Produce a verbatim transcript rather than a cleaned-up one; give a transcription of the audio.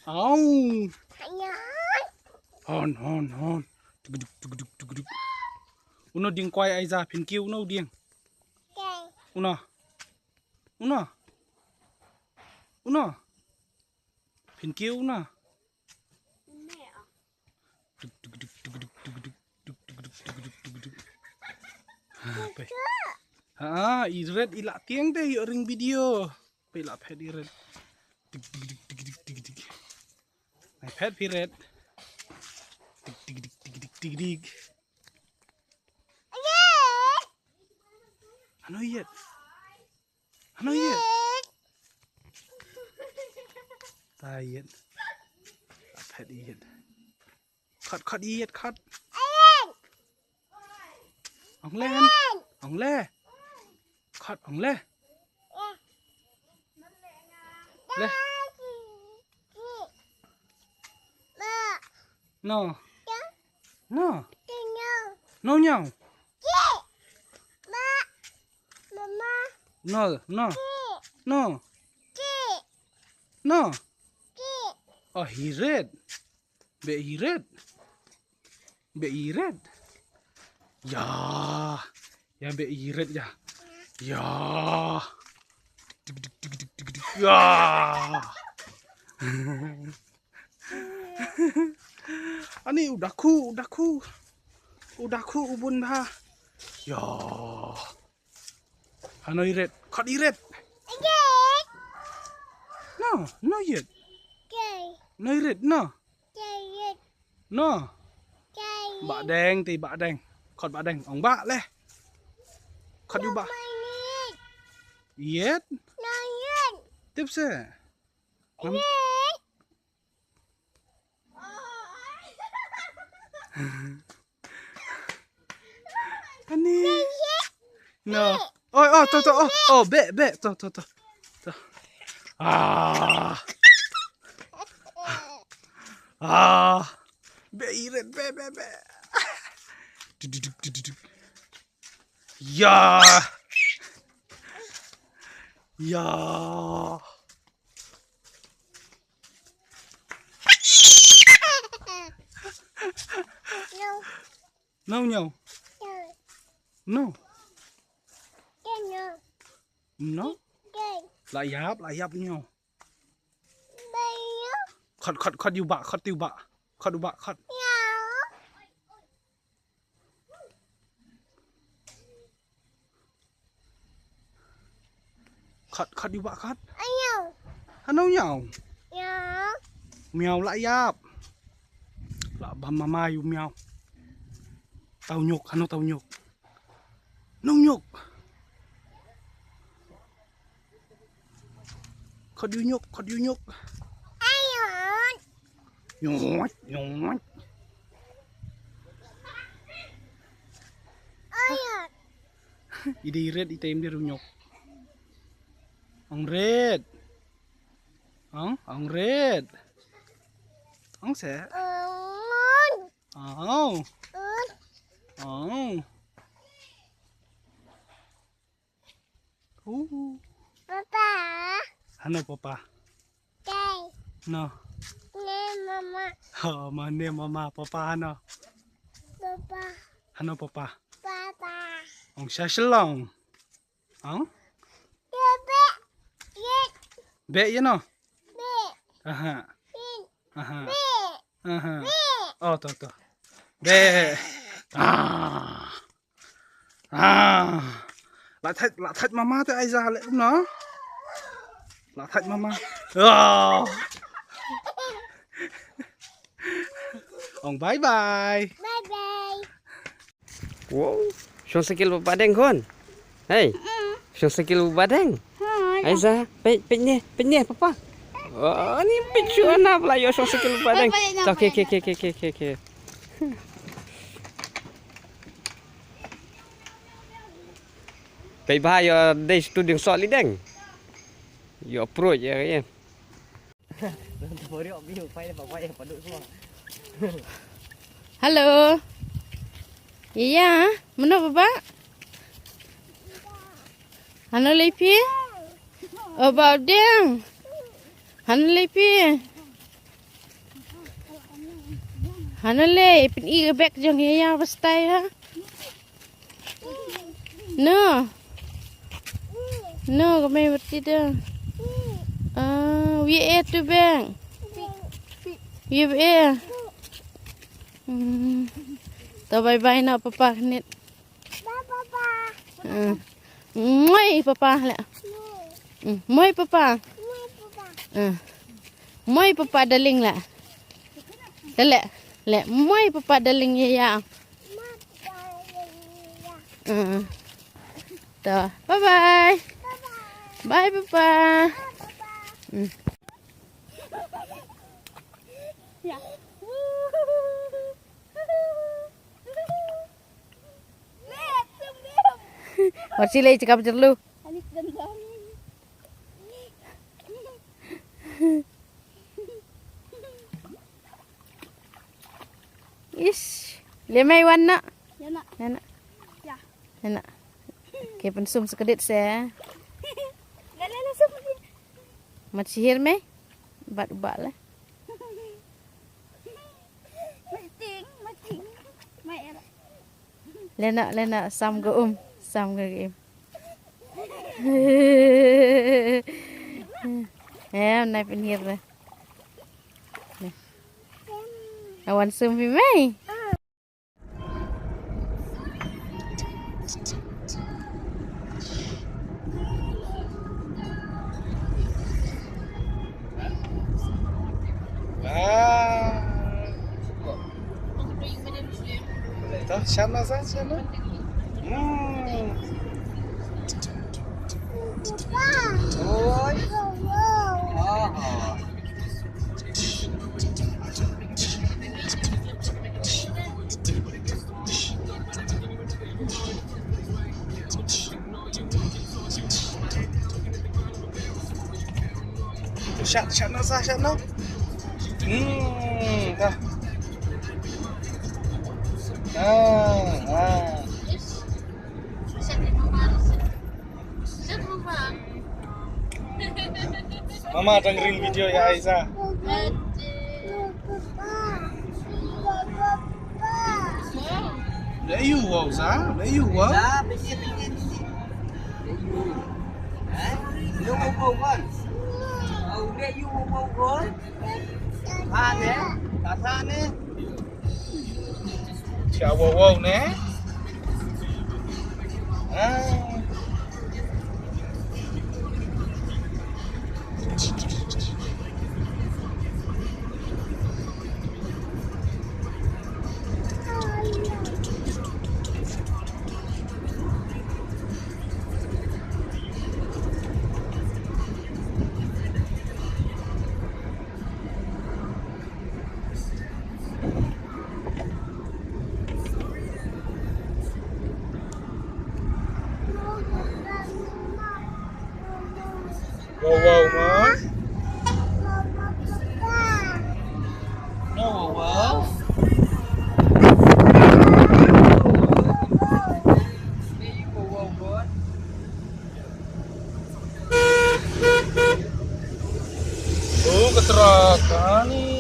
Au. Hon, hon, hon. Tuk, tuk, tuk, tuk, tuk, tuk. Uno dieng kwai Aiza, phin kiew uno dieng. Uno. Uno. Uno. Phin kiew uno. Tuk, tuk, tuk, tuk, tuk, tuk, tuk. Tuk, tuk, tuk, tuk, tuk, tuk, tuk. Ha, pe. Ha, i Red i la tieng te ïoh ring video. Pe la phet i Red. Tik, tik, tik, tik, tik, tik, tik. Ai phet phi Red. Tik, tik, tik, tik, tik, tik, tik. Ano yet? Ano yet? Ta yet. La phet yet. Khot, khot, ïeit, khot. Ong le, han. Ong le. Khot, ong le. Le. No. No. No, ñiaw. No, no. No. No. Oh, hi Red. Beh i Red. Beh i Red. Ya. Ya beh i Red ya. Ya. Tik, tik, tik, tik, tik, tik. Ya. Ani u dakhu, u dakhu. U dakhu u bun bha. Ya. Hano i Red. Khot i Red. No, no yet. No i Red, no. No. Bah deng te bah deng. Khot bah deng. Ong bah le. Khot ïa u bah. Yet. Tip se. Ngam- Ani. No. Oh, oh, to, to, oh, oh, beh, beh, to, to, to. To. Ah. Ah. Beh i Red, beh, beh, beh. Duduk, duduk, duduk. Ya. Ya. No, ñiaw. No. No. La ïap, la ïap ñiaw. Khot, khot, khot ïa u bah, khot ïa u bah. Khot u bah, khot. Khot, khot ïa u bah, khot. Hano ñiaw. Miaw la ïap. La bam mama ïa u miaw. Taw ñiuk, hano taw ñiuk. Nong ñiuk. Khot ïa u ñiuk, khot ïa u ñiuk. Ñiuk, ñiuk. I dei Red i tem dei ruh ñiuk. Ong Red. Ong, ong Red. Ong se. Ong. Ong. Uh. Papa. Hano papa? Dai. No. Ne mama. Oh, ma ne mama, papa hano. Papa. Hano papa? Papa. Ong sha Shillong. Ong? Beh. Beh ïa no. Beh. Aha. Aha. Beh. Aha. Beh. Oh, to, to. Beh. Ah. Ah. La thait, la thait mama te Aiza le no. La thait mama. Ah. Ong bye bye. Bye bye. Wow. Shong sakil ba deng kon. Hey. Shong sakil ba deng. Aiza, peit, peit ne, peit ne papa. Oh, ni peit shu ana pla ïoh shong sakil ba deng. To, ke, ke, ke. Peit ba ïoh dei student sok li deng. Ïoh approach ïa. Hello. Iya, mano baba? Hano lei phi? Oh, ba deng. Hano lei phi? Ano le, pyn-i ka bag jong ïa ïa ba stai ha. No. No, ka mei berti de. Ah, wi e tu bag. Wi e. Hmm. To bye bye na papa knit. Hmm. Moi papa le. Hmm. Moi papa. Hmm. Moi papa darling le. Le, le, moi papa darling ïa ïa. Hmm. To, bye bye. Bye papa. Hmm. Wat sila i cakap jerlu. Ish, lemai wan na. Ya na. Ya na. Ya. Ya na. Ke pynsum sekedit se. Lele langsung. Mat sihir me. Bat uba le. Mating, mating. Mai era. Lena, lena, sam ga um, sam ga um. Eh, nai penhir le. Awan sum hi mai. Ah. Dah, sana sa, sana. Hmm. Oi. Ah. Shut, shut no, sa, shut no. Hmm, dah. Ah, ah. Mama dang ring video ïa Aiza. Leh ïu wow sa, leh ïu wow. Sa, piti, piti, piti. Leh ïu. Eh? Leh ïu wow, wow, kan? Au, leh ïu wow, wow, kan? Sa ne? Sa, sa ne? Cha wow wow ne. Ah. Wow, wow, ma. No, wow, wow. Oh, ka truck, ani.